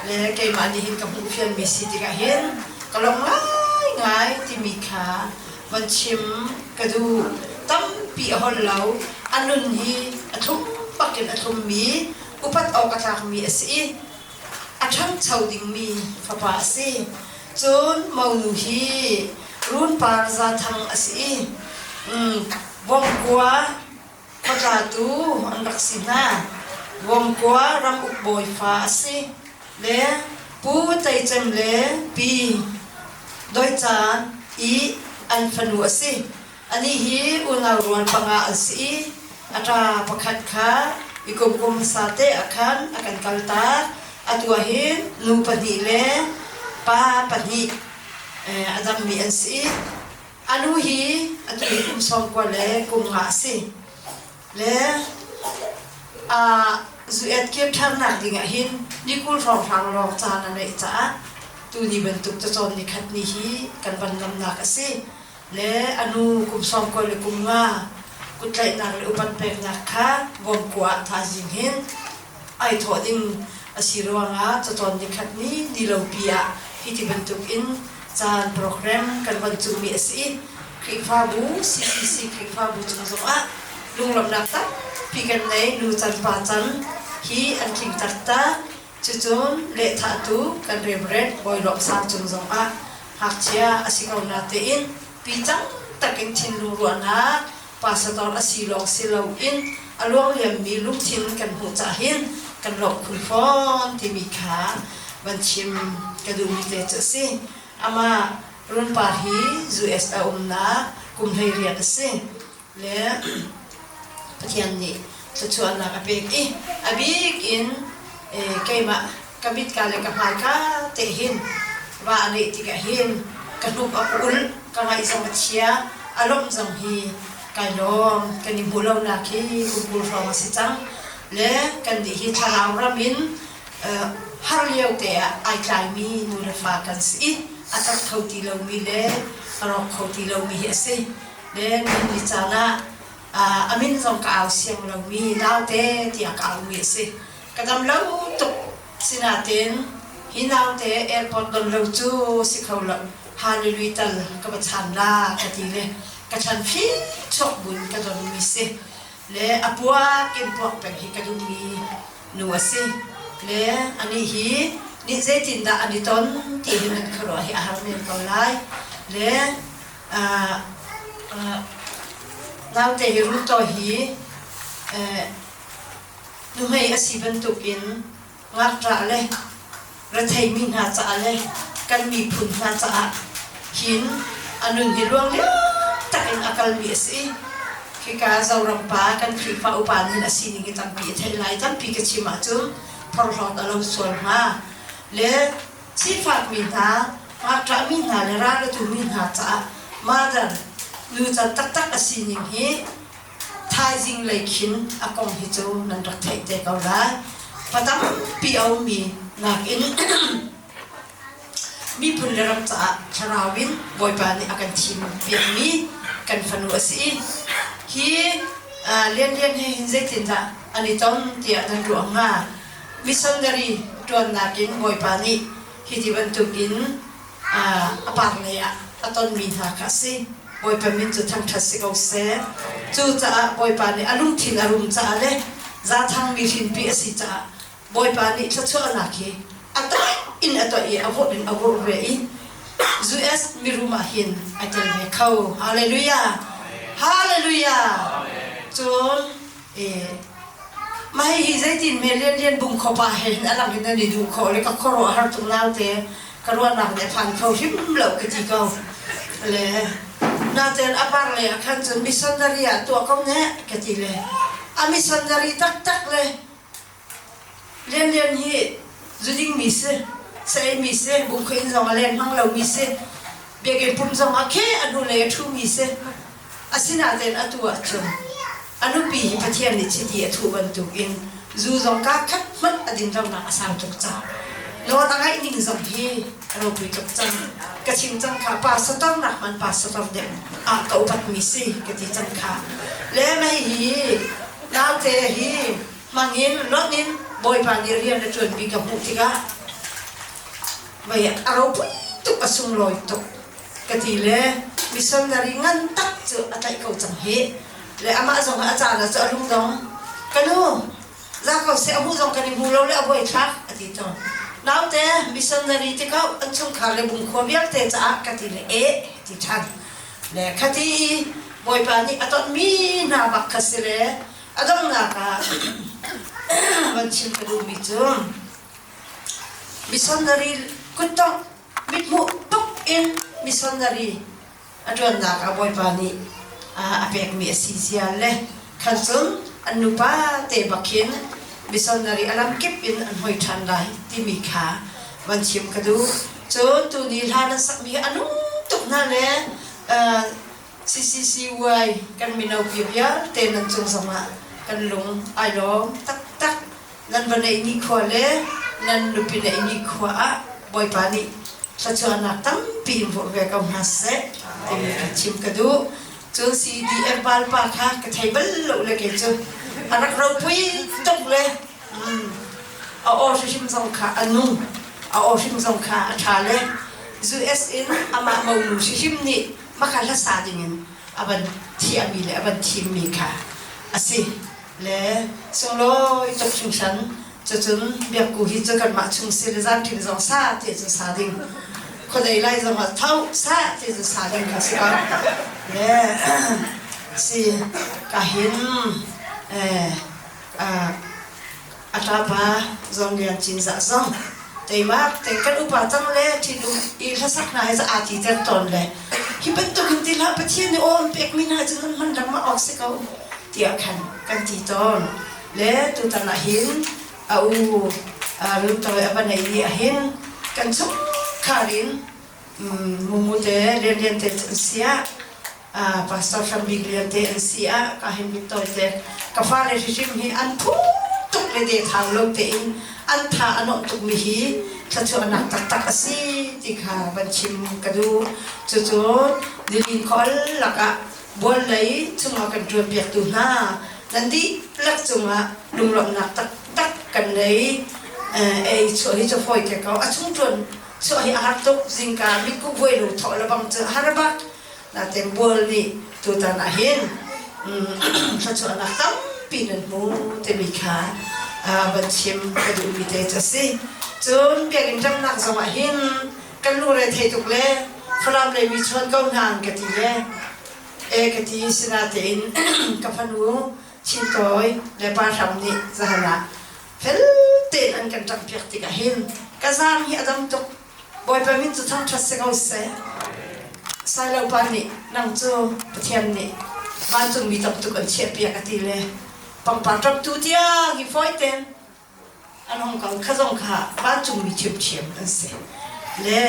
Le keimah nih hin ka hmuh fianmi si tikah hin ka lawmh ngaingai timi kha van chim ka duh. Tampi a holh lo. A nun hi a thlum bakin a thlummi, upat awk a tlakmi a si i a ṭhangcho dingmi fapa a si. Cun monu hi Runpar Zathang a si i Vomkua khuatlatu an rak si hna. Vomkua ramuk bawi fa a si le Pu Tei Cem le Pi Doi Caan i an fanu a si. Anih hi unau rual panga an si i a ṭa pakhat kha i kum kum hmasa te ah khan a kan kaltak. Atu ah hin nu pahnih le pa pahnih a dammi an si i a nu hi atu hi kum 90 le kum nga a si. Le zu-et kir ṭhannak dingah hin ni 20 hrawnghrang lawng caan a neih caah tuni bantuk cacawn nikhat ni hi kan van lamnak a si. Le a nu kum 90 le kum nga kuttlaihnak le upat peknak kha Vomkua ah thaizing hin ai thawh ding a si ruangah cacawn nikhat ni nilopi ah hi ti bantuk in caan program kan von cuhmi a si i Khrihfabu CCC Khrihfabu cung zongah lunglawmhnak tampi kan nei nu can pa can hi an tling taktak. Cucun lehthahtu kan Reverend Bawi Lawm Sang cung zongah ngakchia a si ko natein picang takin thinlung ruahnak pastor a si lawng si loin a luangliammi lungthin kan hmuh cah hin kan lawmh khun fawn timi kha van chim ka duhmi te cu a si. Amah Runpar hi US a umnak kum 18 a si. Le Pathian nih thluachuahnak a pek i a bik in keimah ka mitka le ka hmaika te hin va a ngeih tikah hin ka hnuk a ul ka ngaih zong a chia a lawmh zong hi kai lawm kan i hmuh lonak hi kum 20 hrawng a si cang le kan nih hi thlarau ram in har lio te ah ai tlaimi nu le fa kan si i a tat kho ti lomi le a rawk kho ti lomi hi a si. Le ni caan ah. A min zong ka au siang lomi naute tiah ka aumi a si. Ka dam lo tuk. Sinain hi naute airport don lo cu si kho lo. Hallelujah tal ka va chan la ka ti le ka chan fim chuak buin ka donmi si. Le a puak in puak peng hi ka duhmi nu a si. Le anih hi nih zeitindah an i ton ti hi nan khuaruah hi a har men ko lai. Le naute hi Ruto hi nuhmei a si bantukin ngakṭah le retheimi hna caah le kan miphun hna caah hin a nun hi luang lio tak in a kalmi a si. Khika Zoram pa kan Khrihfa upa nih a sining hi tampi a theih lai. Tampi ka chim ahcun phorhlawt a lo sual hnga. Le sifakmi hna, ngakṭahmi hna le ral a tumi hna caah mother nu can taktak a sining hi thaizing lei khin a kong hi cu nan rak theih te ko lai. Pa tampi a ummi nakin miphun le ram caah thlarau in Bawipa nih a kan thim piakmi kan fanu a si i hi Lianlian he hin zeitindah an i ton tiah nan ruah hnga? Missionary ṭuannak in Bawipa nih hi ti bantukin a par lei ah a tonmi hna kha a si. Bawipa min cu thangṭhat si ko seh. Cucaah Bawipa nih a lungthin a rum caah le zathangmi hrinpi a si caah Bawipa nih thluachuahnak hi a toih in a toih i a vurh in a vurh ve i US mirum ah hin a tel ve kho. Hallelujah! Hallelujah! Cun mah hihi zeitin hme Lianlian Bungkhaw pa he hin a lang in nan i duh khawh le ka khuaruah har tuk naute ka ruahnak nih a phan kho hrim lo ka ti ko. Le natein a par lei ah khan cun missionary ah tuah ko ne ka ti le a missionary taktak le Lianlian hi zuding mi si, sa-ei mi si, bungkhu inn zong a len hmang lomi si, biakinn pum zong ah khi a hnulei a ṭhumi si. Asinain atu ahcun a nupi hi Pathian nih chiti a thuh bantukin zu zong kaa khat hmanh a din lonak a sau tuk cang. Nawl a ngaih ning zong hi a ropui tuk cang. Ka chim cang kha pa sator nak hman pa sator deuh ah ka upatmi si ka ti cang kha. Le mei hi naute hi hmangin lonh in Bawipa nih rian a ṭuanmi ka hmuh tikah mei a ropui tuk a sunglawi tuk ka ti le missionary ngan tak cu a tlaih ko cang hi le amah zong a caan ah cu a lungdong ka nu za ko seh a hmuh zong kan i hmu lo le a buai thlak a ti tawn naute missionary ti ko an chungkhar le bungkhua vialte caah ka ti le eh ti ṭhan le khati i Bawipa nih a tonmi hna bak kha si le a donghnak ah van chim ka duhmi cu missionary kuttongh mithmuh tuk in missionary a ṭuannak ah Bawipa nih a pekmi a si zia le khan cun an nupa te bak hin missionary a lamkip in an hoi ṭhan lai timi kha van chim ka duh. Cun tuni hla nan sakmi hi a nung tuk hna le CCCY kan mino pi vialte nan cung zongah kan lung ai lawm taktak. Nan va neih nikhua le nan nupi neih nikhua ah Bawipa nih thluachuahnak tampi in vurh ve ko hna seh timi kha chim ka duh. Cun CDF valpa kha ka thei bal lo le kei cu a rak ropui tuk le a aw hrim zong kha a nung a aw hrim zong kha a ṭha le US in amah monu hrim nih makha hlasa dingin a van thiahmi le a van thimmi kha a si. Le sunglawi tuk hringhran cucun biakku hi cu kanmah chung si le zanṭim zong sa te cu sa ding khuadei lai zong ah tho sa te cu sa ding kha si ko le si ka hin a ṭapa zong lian cinzah zong teimak te kan upa cang le ṭhitum i hlasak hna he aa ti ter tawn le hi bantuk in ti hlah Pathian nih aw an pekmi hna cu nan hman lengmang awk si ko tiah khan kan ti tawn le tutan ah hin a u Runtawi a va nei ni ah hin kan chungkhar in mumu te lianlian te an si ah Pastor Hram Bik Lian te an si ah ka hin Runtawi te ka fale hrimhrim hi an phu tuk le de thau lo tein an tha a nuamh tukmi hi thluachuahnak taktak a si ti kha van chim ka duh. Cucu nilin khawl lakah. Bual lei chungah kan ṭuanpiaktu hna nan dihlak cungah lunglawmhnak taktak kan ngei. Ei chuah hi cu fawi te ko. A chung ṭuan chuah hi a har tuk. Zingka mitkuh vuai lo thawh le bang cu a har bak. Nain bual nih tutan ah hin thluachuahnak tampi nan hmu timi kha van chim ka duhmi te cu a si. Cun biakinn ramnak zongah hin kan lungre thei tuk le Falam lei mi chuan ko hna an ka ti le e ka ti sinatein ka fanu Chintawi le Pa Hram nih zahan ah fel tein an kan ṭampiak tikah hin ka zaang hi a dam tuk. Bawipa min cu thangṭhat si ko seh. Sailo pa nih nang cu Pathian nih vancungmi tam tuk an chiahpiak a ti le pangpar ṭamtu tiang hi fawi tein an hung kal kha zong kha vancungmi ṭhiamṭhiam an si. Le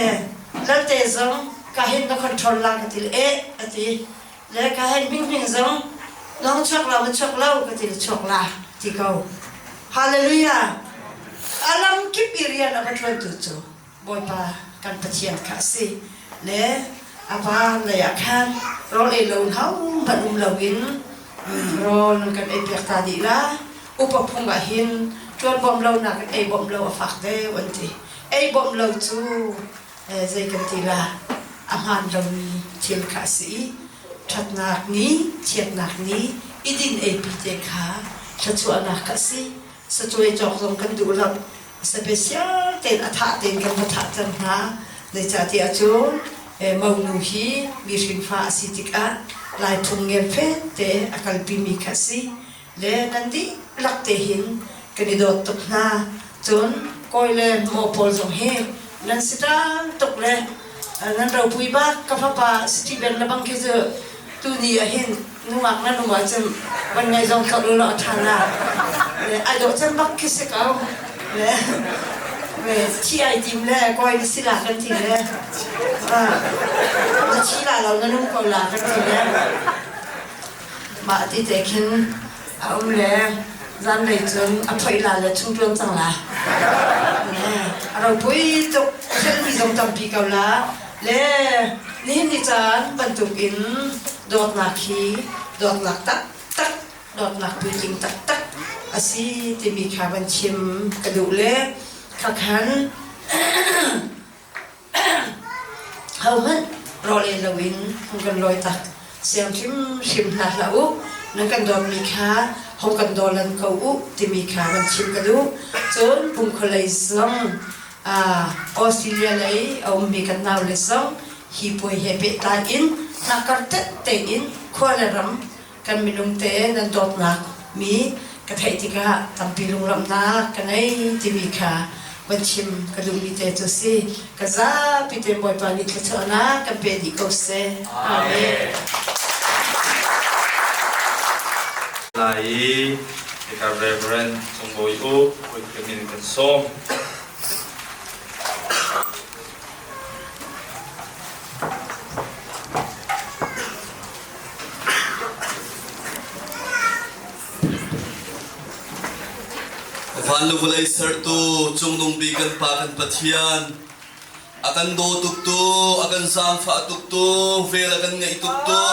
Lalte zong ka hin na control la ka ti le eh a ti. Le ka hin Hminghming zong na hung chuak lo ma chuak lo ka ti le chuak la ti ko. Hallelujah! A lam kip i rian a va ṭuantu cu Bawipa kan Pathian kha a si. Le a pa lei ah khan rawl ei lo in hohmanh um loin rawl kan ei piak ta dih la. Upa phung ah hin ṭuan bawmh lo nakin ei bawmh lo a fak deuh an ti. Ei bawmh lo cu zei kan ti la a hmaan lomi thil kha a si i ṭhatnak ni chiatnak ni i din eipi te kha thluachuahnak kha a si. Sacuai cawk zong kan duh lo. Special tein a thah tein kan va thah cang hna. Zeicahtiah cun monu hi mi hrinfa a si tikah Lai phung ngelfet te a kalpimi kha a si. Le nan dihlak te hin kan i dawt tuk hna. Cun kawi le maw pawl zong hi nan si tuk le nan ropui bak ka fapa Steven le bang khi cu tuni ah hin nungak nan um ahcun van ngaihzawng thlawh lu law a ṭha la. Le ai dawh cem bak khi si ko. Le thi ai tim le kawi na si la kan ti le na thi la lo na nung ko la kan ti le mah ti te khin a um le zanlei cun a phoih la le chung ṭuan cang la. A ropui tuk felmi zong tampi ko la. Le nihin ni caan bantukin dawtnak hi dawtnak taktak, dawtnak puitling taktak a si timi kha van chim ka duh le khakhan hohmanh rawl ei loin hung kan lawi tak siang hrimhrim hna hlah u, nan kan dawtmi kha hung kan daw lan ko u timi kha van chim ka duh. Cun pumkhualei zong Australia lei a ummi kan naule zong hi puai he pehtlai in hnakar tette in khua le ram kan minung te nan dawtnak mi ka theih tikah tampi lunglawmhnak ka ngei timi kha van chim ka duhmi te cu si. Ka zapi te Bawipa nih thluachuahnak kan pe dih ko seh. Amen. Lai i hika Reverend Cungbawi U min kan sawm. Van le vawlei sertu cungnung bik kan Pa kan Pathian a kan daw tuktu a kan zaangfah tuktu vel a kan ngeih tuktu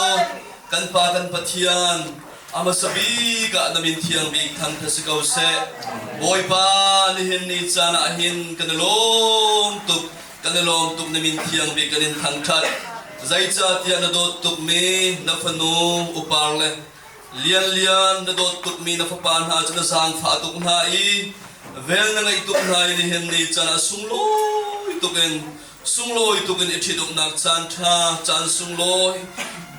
kan Pa kan Pathian A hmasa bik ah na min thiang bik thangṭhat si ko seh. Bawipa, nihin ni caan ah hin kan i lawm tuk, kan i lawm tuk na min thiang bik kan in thangṭhat. Zeicahtiah na dawt tukmi na fanu upar le lianlian na dawt tukmi na fapa hna cu na zaangfah tuk hna i vel na ngeih tuk hna i nihin ni caan ah sunglawi tuk in Sunglawi tuk in i ṭhitumnak caan ṭha, caan sunglawi,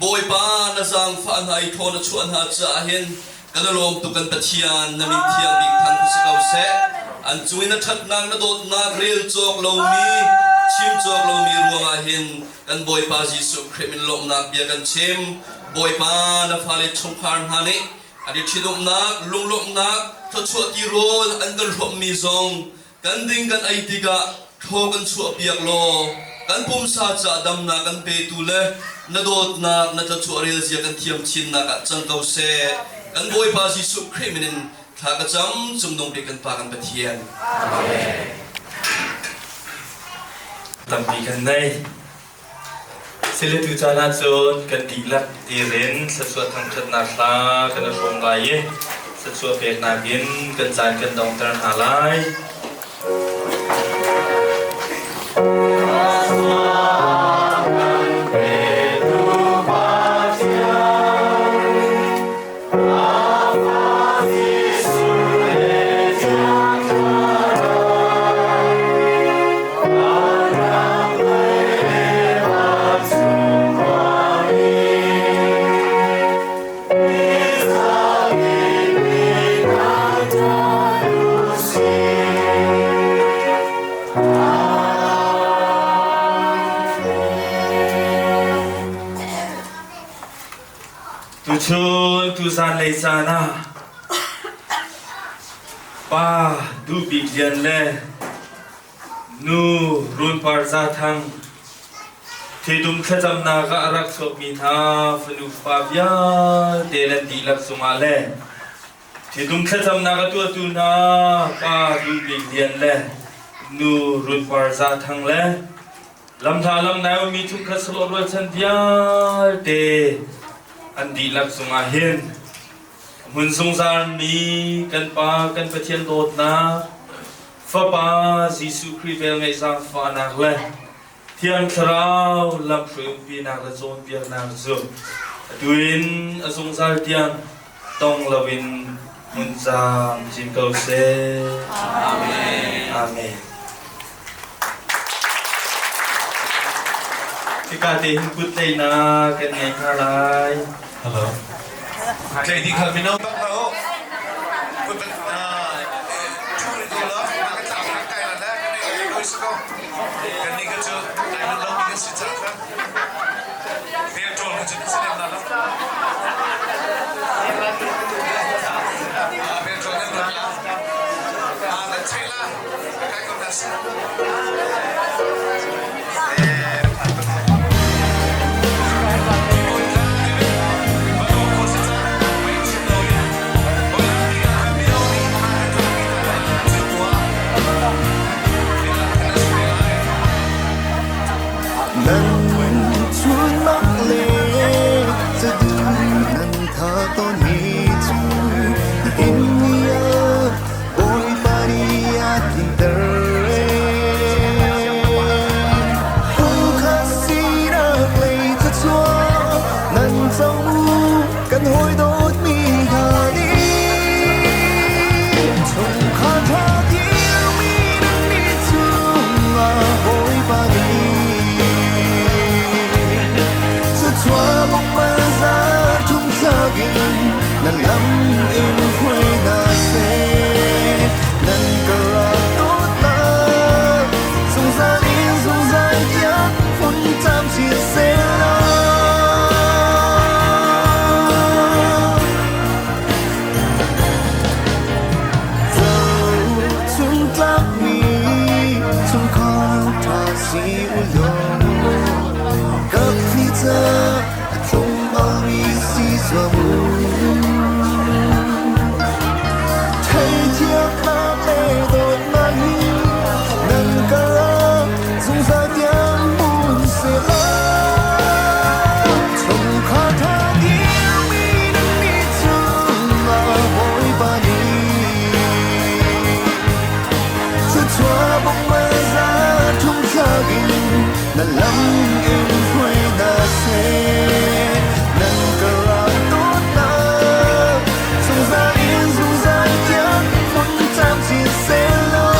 Bawipa na zaangfah hna i thaw na chuah hna caah hin kan i lawm tuk kan Pathian na min thiang bik thang si ko seh. An cung i na ṭhatnak na dawtnak rel cawk lomi, chim cawk lomi ruangah hin kan Bawipa Jesuh Khrih min lawmhnak bia kan chim. Bawipa na fale chungkhar hna nih an i ṭhitumnak, lunglawmhnak, thluachuah tirawl an kan hrawmhmi zong Kan ding kan ei tikah thaw kan chuahpiak law kan pumsa caah damnak kan petu le na dawtnak na thluachuah relzia kan thiam chinnak ah cang ko seh. Kan Bawipa Jesuh Khrih min in thla ka cam cungnung bik kan Pa kan Pathian. Amen. Tampi kan nei. Siletu caan ahcun kan dihlak tirin thluachuah thangṭhatnak hla kan i hrawm lai i thluachuah peknak in kan caan kan donghter hna lai. Tuchun tuzan lei caan ah pa Duh Bik Lian le nu Run Par Za Thang Thidum thlacamnak ah a rak chuakmi hna fanu fapa vialte nan dihlak cungah le Thidum thlacamnak a tuahtu hna pa Duh Bik Lian le nu Run Par Za Thang le lamhla lamnai ummi chungkhat salawh rualchan vialte an dihlak cungah hin hmun zungzalmi kan Pa kan Pathian dawtnak Fapa Jesuh Khrih velngeih zaangfahnak le Thiang Thlarau lamhruai umpinak le cawnpiaknak cu atu in a zungzal tiang tong loin hmun camcin ko seh. Amen. Amen. Hika te hin kut tleinak kan ngei hna lai. Hello. Tlei ding hal mino bak la o. Kut thu ri ko la. Ka tla ka kai la la. Kan nei ko sa ko. Kan ni ka chu dai man lo mi kan si cha kha. Vel ṭawl kha cun si lem la lo. Vel ṭawl nan rat la. Nan theih la. Kai ko na si. Nan chunmak le cadu nan tha tawn hi cu nihin ni ah Bawipa nih a tlinter. Phungkhat sinak lei thluachuah nan co kan hawi dawtmi hna nih chungkhar ṭha dirmi nan nih cungah Bawipa nih thluachuah bawmh za thum thlak in nan lam in hruai hna seh. Nan ka rak dawtnak zungzal in zungzal tiang hmun camcin sehla. Chungtlakmi chungkhar ṭha si u law ka thli ca a thlum almi si zuam u. Theithiamnak le dawtnak hi nan karah zungzal tiang hmun sehla. Chungkhar ṭha dirmi nan nih cungah Bawipa nih thluachuah bawmh za thum thlak in na lam in hruai hna seh. Nan ka rak dawtnak zungzal in zungzal tiang hmun camcin sehlaw.